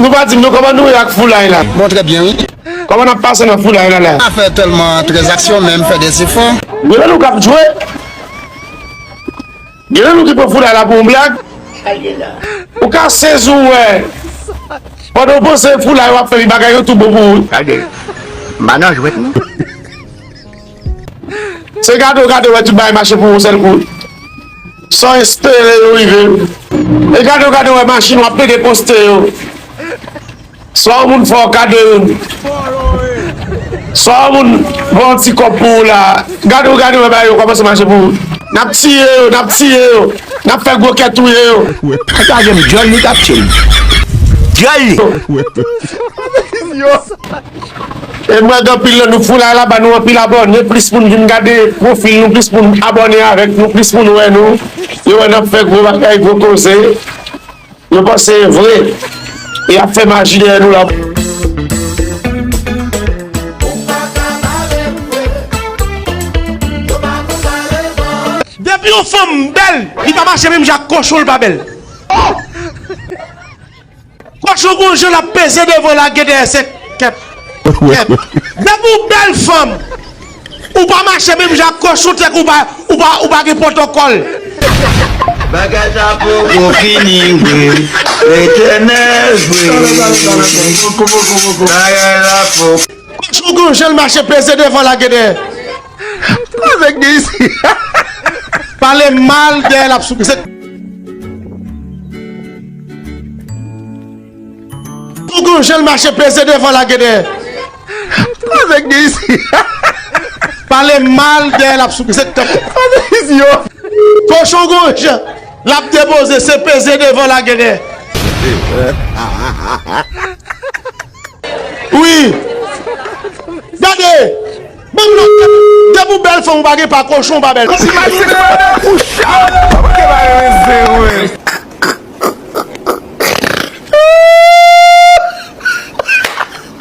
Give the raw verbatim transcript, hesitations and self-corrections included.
Nou pa di m non, kòman nou ye ak foulay la? Bon, trè byen, wi. Kòman n ap pase nan foulay la la? Pa fè tèlman tranzaksyon, men m fè de zefò. Gen lè nou k ap jwe. Gen lè nou ki pran foulay la pou yon blag. Ou ka sezi w wè. Pandan w panse foulay w ap fè li, bagay yo tou bon pou ou. Gade, m pa nan jwèt non. Se gade w gade w wè tout bagay mache pou yon sèl kou. San espere yo rive. E gade w gade w wè machin w ap plede poste yo. Swa yon moun fè w kado youn. Swa yon moun fè yon ti kòb pou ou la. Gade w gade w wè bagay yo kòmanse mache pou ou. N ap tiye yo, n ap tiye yo. N ap fè gwo kè touye yo. Sa gen djòl li t ap tchil. Djòl li. E m wè gen anpil nan nou foulay la ba nou anpil abòne, plis moun vin gade pwofil nou, plis moun abòne avèk nou, plis moun wè nou. Yo wè n ap fè gwo bagay, gwo koze. Yo panse e vre. E y ap fè maji dèyè nou la. Depi yon fanm bèl, li pa mache menm jan ak kochon, l pa bèl. Kochon gon jan l ap peze devan lage dèyè se kèt. Kèt. Depi w bèl fanm, ou pa mache menm jan ak kochon, tèk ou pa, ou pa, ou pa gen pwotokòl. Bagay sa poko fini vre. Letènèl vre. Bagay la poko. Kochon gon jan l mache peze devan lage dèyè. Koze k gen isi? Pale mal dèyè l ap souke. Se Pou gon jan l mache peze devan lage dèyè. Koze k gen isi? Pale mal dèyè l ap souke. Se tèt. Koze isi yo? Kochon gon jan l ap depoze, se peze devan lage dèyè. Wi. Gade. Ban m lòt. Depi w bèl fanm ou pa gen pa, kochon ou pa bèl. Ti mache pou chat. Ou pa gen pa renmen zen, wi.